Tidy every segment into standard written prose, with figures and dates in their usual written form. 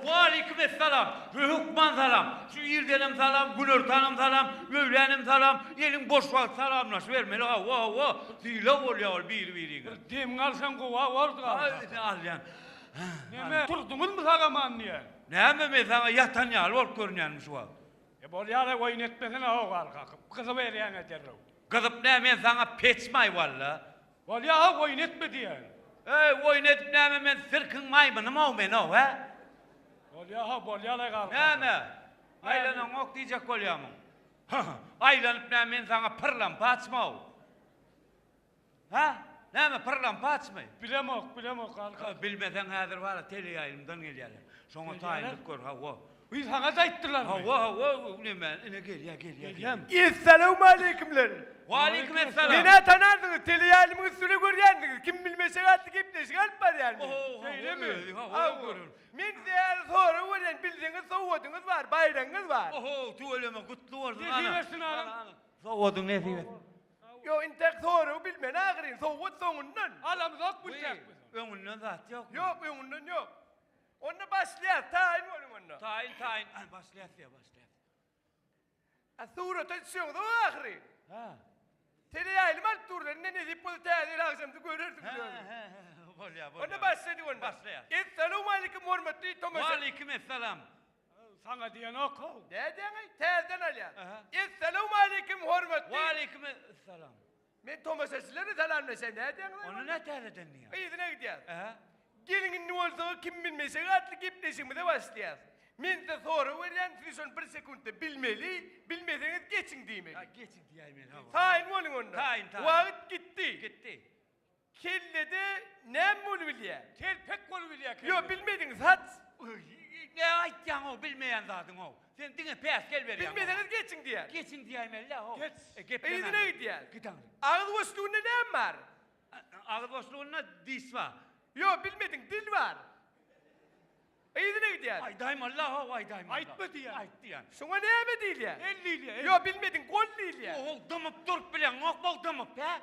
Waleýkim essalam. Hökman salam. Şu irdenem salam, günortanam salam, öýlänem salam. Eliň boş wagty salamlaşybermeli. Hawa, hawa. Sylag bolýar ol biri-biriňe. Bir demiňi alsaň gowy-a bordy galyp. Alýan. Neme, turduňyzmy sag-aman diýýän. Näme men saňa ýatan ýaly bolup görünýänmi şu wagt? E bolýar-a oýun etmesene-how gal kakyp. Gyzyberýäň-ä derrew. Gyzyp nä men saňa peçmaý walla. Bolýa-how oýun etme diýýän. Eý oýun edip näme men sirkiň maýmynym-ow men-ow hä? Bolýa-how bolýa-laý gal kakyp. Näme? Aýlanaňok diýjek bolýamyň? Aýlanyp näme men saňa pyrlampaçmy-ow? Hä? Näme pyrlampaçmy? Bilemok, bilemok galka. Bilmeseň häzir bar-a teleýaýlymdan gelýärler. Şoňa taýynlyk gör, hawa. Wiý, saňa-da aýtdylarmy? Hawa, hawa, neme, ine gelýär, gelýär. Gelýärmi? Essalawmaleýkimler! Waleýkim essalam! Men-ä tanarsyňyz, teleýaýlymyň üstüne görýänsiňiz. Kim bilmeşek atly gepleşik alyp barýan men. Oho, Şeýlemi? Hawa, görerin. Men size häzir sorag berýän, bilseňiz sowgadyňyz bar, baýragyňyz bar. Oho, tüweleme, gutly bolsun, ana. Nesip etsin, agam. Sowgadyň nesip etsin. Ýok, intäk soragy bilmeli ahyryn, sowgat soňundan. Alamzok biljek biz. Öňünden zat ýokmy? Ýok, öňünden ýok. Onda başlaýas, taýyn boluň onda. Taýyn, taýyn. Aý, başlaýas diýýär, başlaýas. A surata düşeňzok ahyryn. Hä. Teleýaýlym alyp durlar, indi nesip bolsa täze ýyl agşamsy görersiňiz Hä, özüňiz. hä, hä, bolýar, bolýar. Onda başladyk onda. Başlaýas. Essalawmaleýkim hormatly tomaşa. Waleýkim essalam. Saňa diýenok-how. Nädýäň-eý? Täzeden alýan. Aha. Essalawmaleýkim hormatly. Waleýkim essalam. Men tomaşaçylara salamlaşaýyn, nädýäňiz-aý? Onda nä täzeden diýýäň? Yzyna gidýäs. Aha. Geliň indi bolsa Kim bilmeşek atly gepleşigimize başlaýas. Men size sorag berýän, siz şony bir sekuntda bilmeli, bilmeseňiz geçiň diýmeli. Ha, geçiň diýäýmeli, hawa. Taýyn boluň onda. Taýyn, taýyn. Wagt gitdi. Gitdi. Kellede näme bolubilýä? Telpek bolubilýä kellede. Ýok bilmediň saç. Ne aýtýaň-ow bilmeýän zadyň-ow. Sen diňe päsgel berýäň. Bilmeseňiz geçiň diýýär. Geçiň diýäýmeli-dä how. Geç. Geplemän. Yzyna gidýär. Git aňry. Agyz boşlugynda näme bar? Agyz boşlugynda diş bar. Ýok bilmediň dil bar. Yzyna gidýär. Aýdaýmaly-la how aýdaýmaly. Aýtma diýýär. Aýt diýýän. Şuňa näme diýilýär? El diýilýär. El. Ýok bilmediň gol diýilýär. Oho dymyp durup bileňok bol dymyp hä?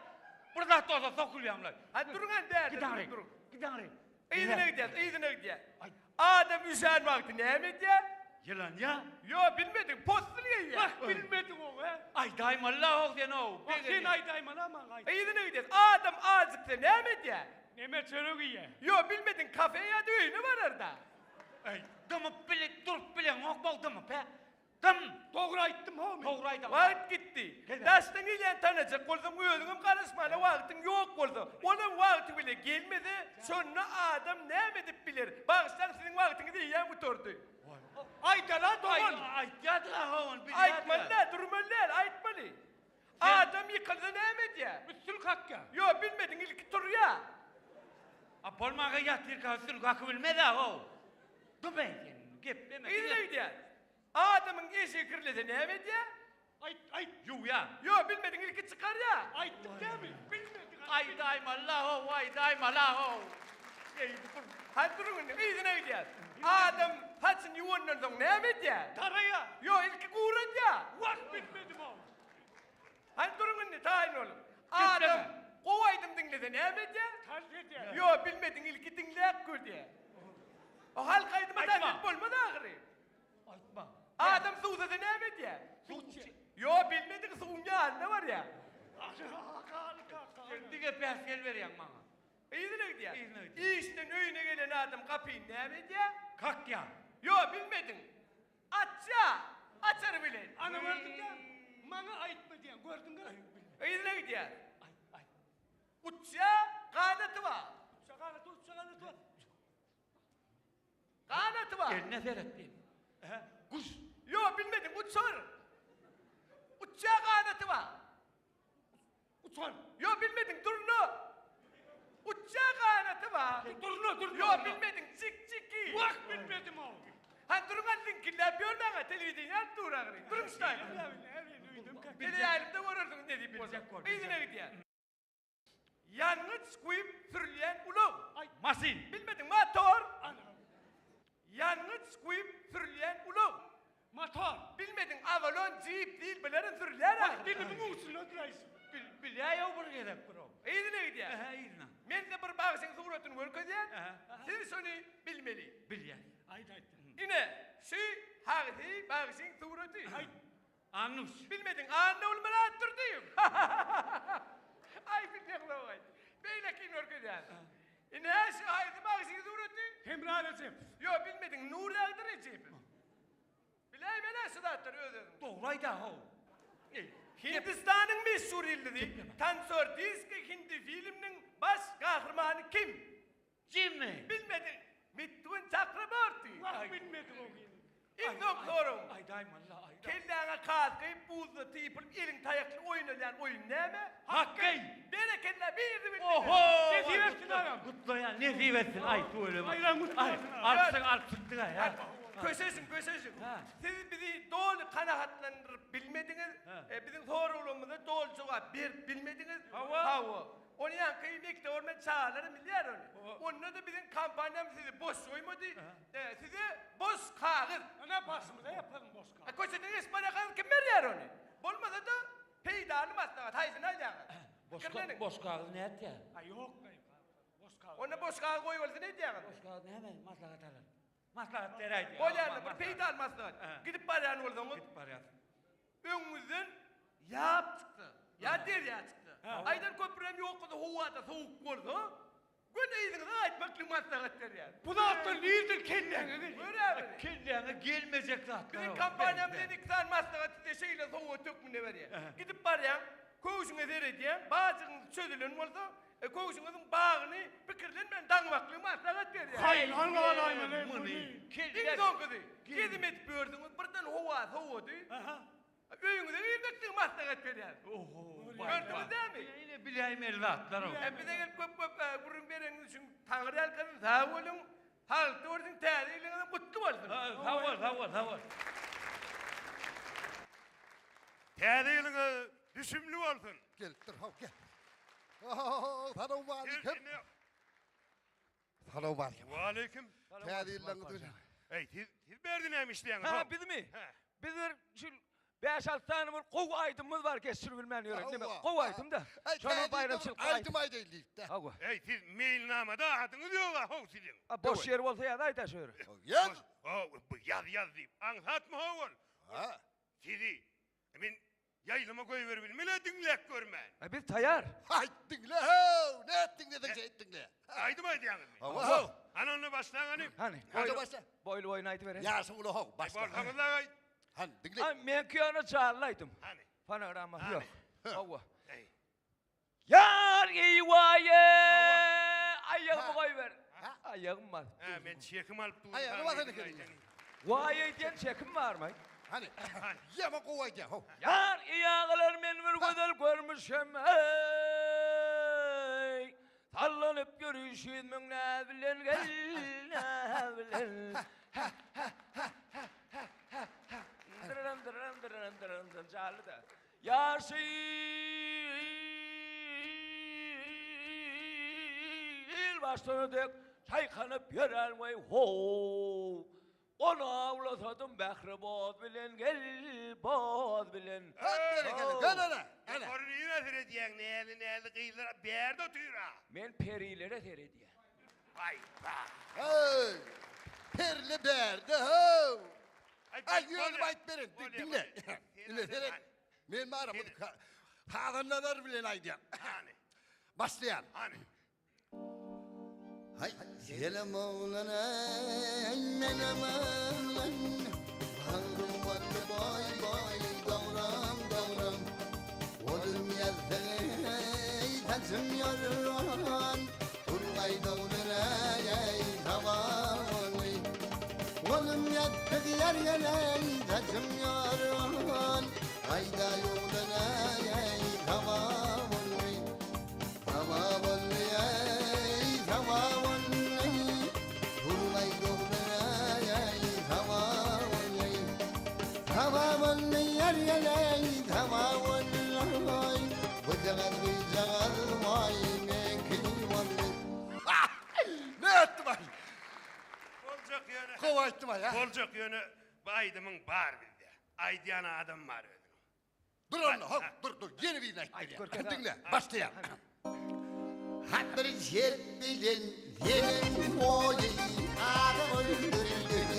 Bir zat bolsa sokulýaňlaý. Hany duruň hany bärde Git duruň aňry. duruň. Git aňry. Yzyna gidýär yzyna gidýär. Aýt. Adam üşän wagty näme edýär? Ýylanýa. Ýok bilmediň possun geýýär. Wah bilmediň ow hä? Aýdaýmaly-la how sen ow. Wah sen aýdaýmaly-a maňa aýt. Yzyna gidýär. Adam ajyksa näme edýär? Neme çörek iýýä? Ýok, bilmediň, kafe ýa-da öýüne barar-da. Eý, dymyp bile, durup bileňok bol dymyp, hä? Dym! Dogry aýtdym how men. Dogry aýdaň. Wagt gitdi. Daşdan gelýän tanajak bolsaň, özüňem garaşmana wagtyň ýok bolsa, olam wagty bile gelmese, şonda adam näme edip biler? Bagyşlaň, siziň wagtyňyz eýýäm gutardy. Aýdala dogan. Aýtýardylar how ony, bilýärdiler. Aýtmaly däl, durmaly däl, aýtmaly. Adam ýykylsa näme edýär? Üstün kakýar. Ýok, bilmediň, ilki turýar. A bolmaga ýatyrka üstün kakybilmez-ä how. Dum-eý sen, gepleme. Yzyna gidýär. Adamyň eşigi kirlese näme edýär? Aýt, aýt. Ýuwýar. Ýok, bilmediň, ilki çykarýar. Aýtdyk dämi? Bilmedik. Aýdaýmaly-la how, aýdaýmaly-a how. Eý, bu bir. Hany duruň indi, yzyna gidýär. Adam saçyny ýuwandan soň näme edýär? Daraýar. Ýok, ilki guradýar. Wah, bilmedim-ow. Hany duruň indi taýyn boluň. Adam gowy aýdym diňlese näme edýär? Tans edýär. Ýok, bilmediň ilki diňläp gör diýär. O halk aýdyma tans edip bolmaz ahyry. Aýtma. Adam suwsasa näme edýär? Suw içýär. Ýok, bilmediň suwuň ýanyna barýar. Sen diňe päsgel berýäň maňa. Yzyna gidýär. Yzyna gidýär. Işden öýüne gelen adam gapyny näme edýär? Kakýar. Ýok, bilmediň. Açja! Açary bilen. Ana gördüňdä? Maňa aýtma diýýän, gördüňdä? Yzyna gidýär. Aýt, aýt. Uçja, ganaty bar. Uçja ganaty, uçja ganaty bar. Ganaty bar. Eline seret diýen. Ähä, guş. Ýok, bilmedim, uçar. Uçja ganaty bar. Uçar. Ýok, bilmediň, durna. Uçýar ganaty bar. Durna, durna. Ýok, bilmediň, jik-jiki. Wah, bilmedim-ow. Hany duruň hany liňkilläp ýörmäň-ä, telewideniýe alyp dur ahyry. Duruň şu taýda. Teleýaýlymda görersiňiz nesip bolsa. Yzyna gidýär. Ýangyç guýup sürülýän ulag. Maşyn. Bilmediň, motor. Ýangyç guýup sürülýän ulag. Motor. Bilmediň, Avalon, Jeep, Zil bilerin sürülýär Wah, ahyry. dilimiň uçunda duraýşy. Bil, bilýäýow bir gezek bir ow. Yzyna gidýär. Ähä, yzyna. Men size bir bagşyň suratyny görkezýän. Ähä. Siz şony bilmeli. Bilýän. Aýt aýt. Ine, şu Hagsy bagşyň suraty. Aýt. Annuş. Bilmediň, Annagulmyrat Durdyýew. Aý bilýäňzogaý. Beýlekini görkezýän. Ine, şu haýsy bagşyň suraty? Hemra Rejepow. Ýok, bilmediň, Nurýagdy Rejepow. Biläýmeli şu zatlary öz-özüň. Dogry aýda-how. Hindistanyň meşhur ýyldyzy Tansor Diski hindi filminiň baş gahrymany kim? Jimmi. Bilmediň. Mitun Çakraborty. Wah bilmedim o gyzy. Iň soňky soragym. Aýdaýma Allah aýdaý. Kelläňe kaz gyýyp buzda typylyp eliň taýakly oýnalýan oýun näme? Hokkeý. Berekella birini bildiňiz. Oho! Nesip etsin agam. Gutlaýan nesip etsin aý tüweleme. Baýram gutly bolsun. Alkyşyň alyp çykdyk aý. Köşeşiň köşeşiň. Siz bizi doly kanagatlandyryp bilmediňiz. Biziň soraglarymyza doly jogap berip bilmediňiz. Hawa. Hawa. Ony ýaňky mekdep ornuna çagalaram bilýär ony. Onda-da biziň kompaniýamyz sizi boş goýmady. Size boş kagyz. Ine başymyza ýapalyň boş kagyz. Köçeden geçip barýarkaňyz kim berýär ony? Bolmasa-da peýdaly maslahat haýsyny alýaňyz? Pikirleniň. Boş kagyz nätýär? A ýok boş kagyz. Onda boş kagyz goýbolsa nädýäňiz? Boş kagyz näme maslahat alar? Maslahat beräýdi. Bolýar-da bir peýdaly maslahat. Gidip barýan bolsaňyz. Gidip barýas. Öňüňizden ýap çyksa, ýa derýa çyksa, aýdan köprem ýok bolsa, howa-da sowuk bolsa, göni yzyňyza gaýtmaklygy maslahat berýän. Bu zatlar nirden kelläňe gelýär? Göräýmeli. Kelläňe gelmejek zatlar. Biziň kompaniýamyz indi iki sany maslahat size şeýle sowgat hökmünde berýär. Gidip barýaň, köwşüňe seredýäň, bajygyň çözülen bolsa, köwşüňiziň bagyny pikirlenmän daňmaklygy maslahat berýär. Haýran galaýmaly muny. Iň soňkusy, gezim edip ýördüňiz, birden howa sowady. Öýüňize girmekligi maslahat berýär. Oho. Gördüňiz dämi? Ine biläýmeli zatlar o. Bize gelip köp köp gürrüň bereniňiz üçin Taňry ýalkasyn, sag boluň. Saglykda bolsun, täze ýylyňyzam gutly bolsun. Sag bol, sag bol, sag bol. Täze ýylyňyz düşümli bolsun. Gelipdir, haw, gel. Salowmaleýkim. Salowmaleýkim. Waleýkim. Täze ýyllaryňyz bilen. Eý, siz siz bärde näme işleýäňiz? Ha, bizmi? Biz bir şu 5-6 sany bir gowy aýdymymyz bar, geçirip bilmän ýörek. Neme, gowy aýdym-da. Şony baýramçylyk aýdym aýdaýyn diýip-de. Hawa. Eý, siz meýilnamada adyňyz ýog-a, how siziň. A, boş ýer bolsa ýazaý-da şu ýere. Ýaz. How, bu ýaz ýaz diýip. Aňsatmy how ol? Ha. Sizi men Ýaýlyma goýberibilmeli diňläp görmän. A biz taýar. Aýt diňle how, nätdiň diňleseň şeýt diňle. Aýdym aýdýaňyzmy? Hawa how. Hany onda başlaň hany. Hany. Hany başla. Boýly boýuna aýdyber. Ýaşy uly how, başla. Bolsaňyz da aýt. Hany diňle. Ha meňki ýöne janly aýdym. Hany. Fonogrammasy ýok. Hawa. Eý. Ýar eýwaýe! Aýagymy goýber. Aýagym bar. Hä, men çekim alyp dur. Aýagyny basan ekeniň. Waý diýen çekim barmy? Hany. Ýaman gowy aýdýaň, how. Ýar eýagalar men bir gözel görmüşem eý. Sallanyp ýörüşin müň näz bilen gelne bilen. Dyryn dyryn dyryn dyryn dyryn çaldy-da. Ýaşyl başlana dek çaýkanyp ýören weý how. Ony awlasadym Bähri boz bilen gel boz bilen. Hä berekella gel ene ene. Ýokary nirä seredýäň näli näli gyzlar bärde otyra. Men perilere seredýän. Waý ba. Heý perli bärde how. Aý ýöne aýyp beren diňle. Diňle seret. Men bara bu sazandalar bilen aýdýan. Hany. Başlaýan. Hany. Haý, senem oglan eý, menem oglan. Bagrym otly boý boý, dogram dogram. Golum ýazdyň eý, saçym ýorgan. Turgaý doglan eý, sabany. Golum ýazdyk ýar ýer eý, saçym ýorgan. Gaýda ýoglan eý, sabany. Saba boldy eý, saba boldy. Turgaý doglan eý, saba boldy. Saba boldy ýar ýer eý, saba boldy. Bujagaz gyzjagaz waý meňki boldy. Ne etdim aý? Boljak ýöne. Gowy aýtdym aý, a? Boljak ýöne bu aýdymyň bar bizde. Aýdýan adam bar özüniň. Dur onda, hop, dur, dur, ýene birini aýtdyp berýän. Diňle, başlaýan. Hat bir şert bilen seniň boýy adam öldürdi.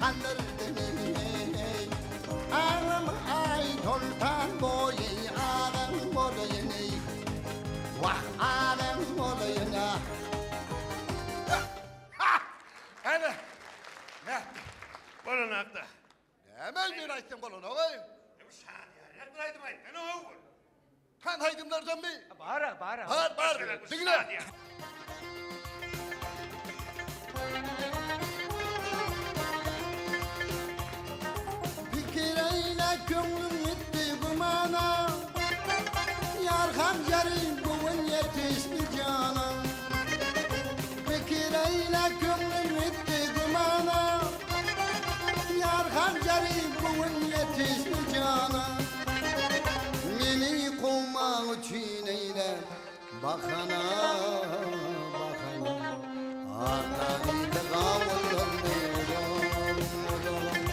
galdyrdy eý. Aglama aý soltan boýy agaň bolaýyn eý. Wah agaň bolaýyn ah. Hany, nätdi? Bolanakda. Näme men aýtsam bolanok-aý. Şanyýarrak bir aýdym aýtsana ogul. Tans aýdymlardanmy? Bar-a, bar-a. Bar, bar. Diňle. Pikir eýle köňlüm gitdi gümana, Ýar hanjary göwün ýetişdi jana. Pikir eýle köňlüm gitdi gümana, Ýar hanjary göwün ýetişdi jana. Meni kowmak üçin eýle bahana, bahana. Arna diýdi gawunlarny uzagym, uzagym.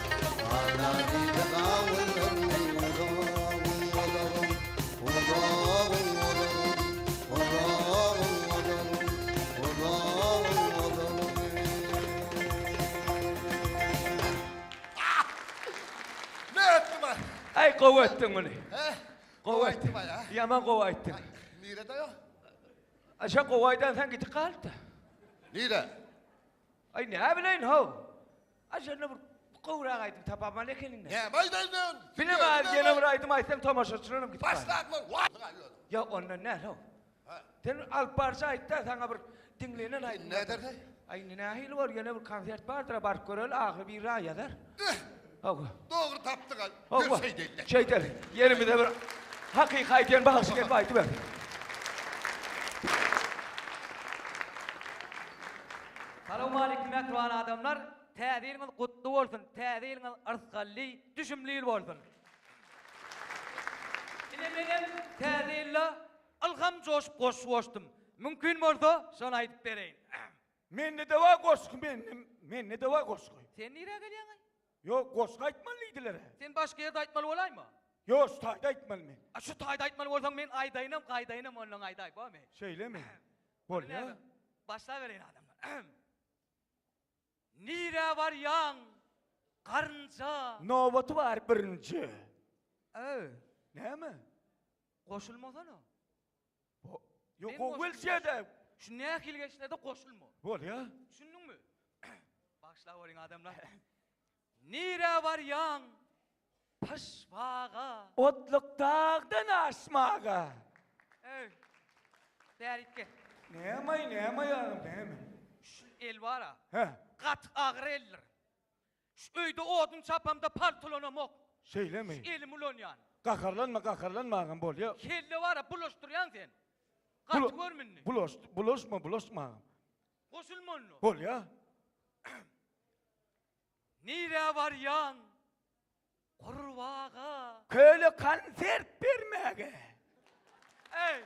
Arna diýdi gawunlarny uzagym, uzagym. Uzagym, uzagym. Uzagym, uzagym. Uzagym, uzagym. Ne etdim ay? Aý gowy etdiň muny. He? Gowy aýtdyň. Ýaman gowy aýtdyň. Nirede ýok? A sen gowy aýdan sen gidip galypdy. Nire? Aý näbileýin how. A şonda bir gowrak aýdym tapamaly ekeniň. Näme aýdaýyn? Bilemän ýene bir aýdym aýtsaň tomaşaçylaram gidip galar. Başlapmy? Ýok ondan däl how. Sen alyp barjy aýtda saňa bir diňlenen aýdym. Ne ederdi? Aý indi nähili bor ýene bir konsert bardyr baryp göreli ahyry bir aý ýazar. Hawa. Dogry tapdyk aý. Hawa. Ýör şeýdeýin. Şeýdeli. Ýerimize bir hakyky aýdýan bagşy gelip aýdyber. Salowmaleýkim mähriban adamlar! Täze ýylyňyz gutly bolsun! Täze ýylyňyz yrsgally, düşümli ýyl bolsun! Ine menem täze ýylda Ylham joşup goşgy goşdum. Mümkin bolsa şony aýdyp bereýin. Mende-de bar goşgy mende mende-de bar goşgy. Sen nirä gelýäňaý? Ýok goşgy aýtmaly diýdiler-ä. Sen başga ýerde aýtmaly bolaýma? Ýok şu taýda aýtmaly men. A şu taýda aýtmaly bolsaň men aýdaýynam gaýdaýynam ondan aýdaý bormy? Şeýlemi? Bolýa. Başlabereýin adamlar. Nirä barýaň garynja? Nobaty bar birinji. Öý. Näme? Goşulmasana. Ýok, gowy gelişýär-dä. Şu nähili gelişlerde goşulma. Bolýa. Düşündiňmi? Bagyşlap boluň adamlar. Nirä barýaň? Pyşbaga. Otluk dagdan aşmaga. Öý. Bärik gel. Näme-aý, näme ýagym, näme? Şu el bar-a. Hä. Gaty agyr eldir. Şu öýde odun çapamda palta ulanamok. Şeýlemi? Şu elimi ulanýan. Gaharlanma, gaharlanma agam, bolýa. Kelle bar-a, bulaşdyrýaň sen. Gaty görme indi. Bulaş, bulaşma, bulaşma agam. Goşulma onda. Bolýa. Nirä barýaň? Gurbaga. Köle konsert bermäge. Eý!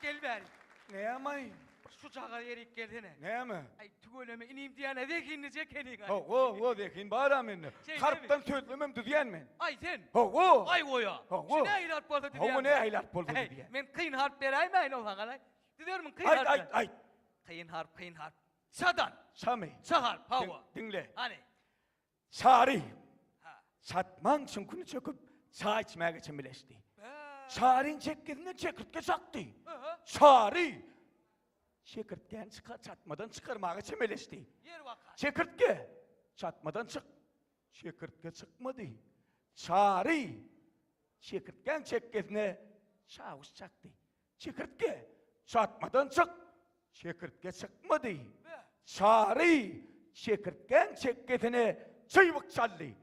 Gel bäri. Näme-aý? Bir şujagaz ýerik gelsene. Näme? Aý, tüweleme inim diýýän-ä zehinlije ekeniň-aý. Hawa, hawa, zehin bar-a mende. Şeýlemi? Harpdan sözlemem düzýän men. Aý, sen? Hawa. Aý, goý-a. Hawa. Şu nähili harp bolsa düzýäň? Hawa, nähili harp bolsa Eý, düzýän. men kyn harp beräýmäýin o saňa-laý. Düzermiň kyn Aýt, harpdan? aýt, aýt. Kyn harp, kyn harp. Çadan. Çamy? Ça harp, hawa. Diňle. Hany. Çary çatmaň çüňküni çöküp, çaý içmäge çemeleşdi. Çaryň çekgesinden çekirtge çakdy. Çary çekirtgäni çatmadan çykarmaga çemeleşdi. Çekirtge, çatmadan çyk. Çekirtge çykmady. Çary çekirtgäň çekgesine çawuş çakdy. Çekirtge, çatmadan çyk! Çekirtge çykmady. Çary çekirtgäň çekgesine çybyk çaldy.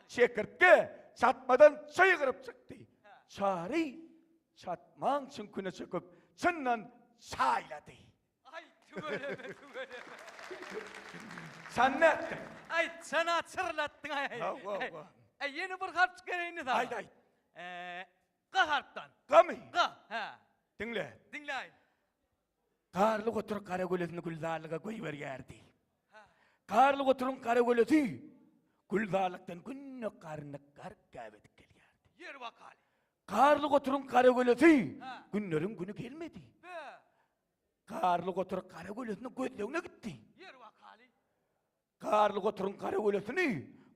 Çekirtge çatmadan çygyryp çykdy. Çary çatmaň çüňküne çöküp, çyndan çaýlady. Aý, tüweleme, tüweleme. Sen nätdiň? Aý, çana çyrlatdyň aý. Hawa, hawa. Aý, ýene bir harp çykaryň saňa. Aýt, aýt. Eee, G harpdan. Gamy? G, hä. Diňle. Diňläý. Garly gotur gara gölesini gülzarlyga goýberýärdi. Garly goturyň gara gölesi gülzarlykdan günde garyny gark gäbedip gelýärdi. Ýer bakaly. Garly goturyň gara gölesi günleriň güni gelmedi. Be. Garly gotur gara gölesiniň gözlegine gitdi. Ýer bakaly. Garly goturyň gara gölesini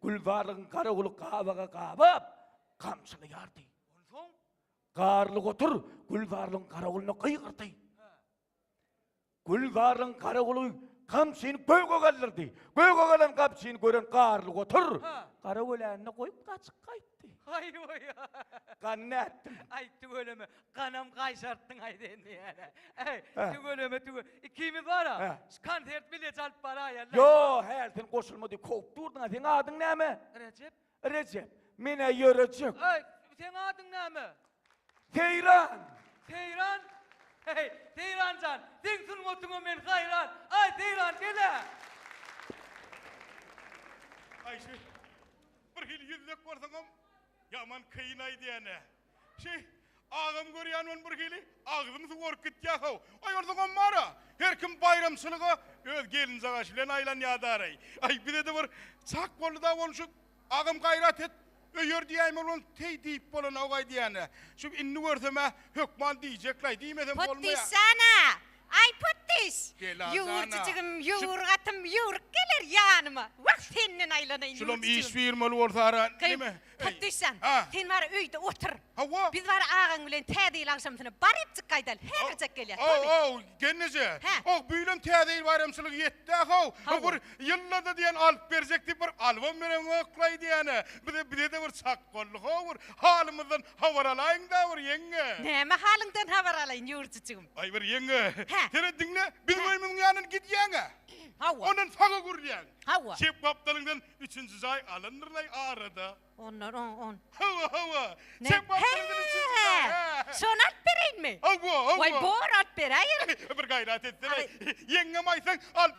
Gülzarlygyň gara guly gabaga gabap, gamçylaýardy. Onsoň? Garly gotur Gülzarlygyň gara guluna gygyrdy. Gülzarlygyň gara guly gamçyny göge galdyrdy. Göge galan gamçyny gören Garly gotur gara gölänini goýup gaçyp gaýtdy. Haý oý. Gan nätdim? Aý tüweleme, ganam gaýşartdyň aý sen diýýän. Äý, tüweleme tüwe. Ikimiz bar-a, şu konsert bilet alyp baraýaly. Ýo, häli sen goşulma diýip kowup durduň-a. Seň adyň näme? Rejep. Rejep. Men-ä ýörejek. Äý, seň adyň näme? Seýran! Seýran? Heý, Seýran jan, seň sungatyňa men haýran! Aý, Seýran, gel-ä! Aýşe, bir hili ýüzlek bolsaňam, ýaman kyn aýdýan-ä. Şeý, agam görýän men bir hili agzym suwaryp gitýä-how. Aý, onsoňam bar-a, her kim baýramçylyga öz gelinjagaşy bilen aýlanýadar-aý. Aý, bize-de bir çak boldy-da bolşup, Agam gaýrat et, öýer diýäýme bolan teý diýip bolanok-aý diýýän-ä. Şu indi görsem-ä hökman diýjek-laý, diýmesem bolmaýar. Potdyş-jana! Aý, Potdyş! Gel-a, jana. Ýüwürjijigim, ýüwrük atym ýüwrük geler ýanyma. Wah, senden aýlanaýyn, Şulam ýüwürjijigim. iş buýurmaly bolsa ara, Gyý, neme? Eý, Potdyş jan, ha. sen bara öýde otur. Hawa. Biz bara agaň bilen Täze ýyl agşamsyna barypjyk gaýdaly, häzirjek gelýäs, Ow, bolmy? ow, gelneje. Hä. Ow, bu ýylam Täze ýyl baýramçylygy ýetdi-ä-how. Hawa. Bir Ýylda-da diýen alyp berjek diýip bir alybam bereňok-laý diýýän-ä. Bize, bize-de bir çak boldy-how bir. Halymyzdan habar alaýyň-da bir, ýeňňe. Näme halyňdan habar alaýyn, ýüwürjijigim? Aý bir ýeňňe. Hä. Seret diňle, biziň öýümiziň ýanyndan gidýäň-ä. Hawa. Ondan saga gürlýäň. Hawa. Çep gapdalyňdan üçünji jaý alyndyr-laý arada. Ondan, on, on. Hawa, hawa. Ne? Çep gapdalyňdan üçünji jaý, hä. Şony alyp bereýinmi? Hawa, hawa. Waý, bor, alyp beräýerin. Bir gaýrat etsene. Ýeňňem aýtsaň, alyp.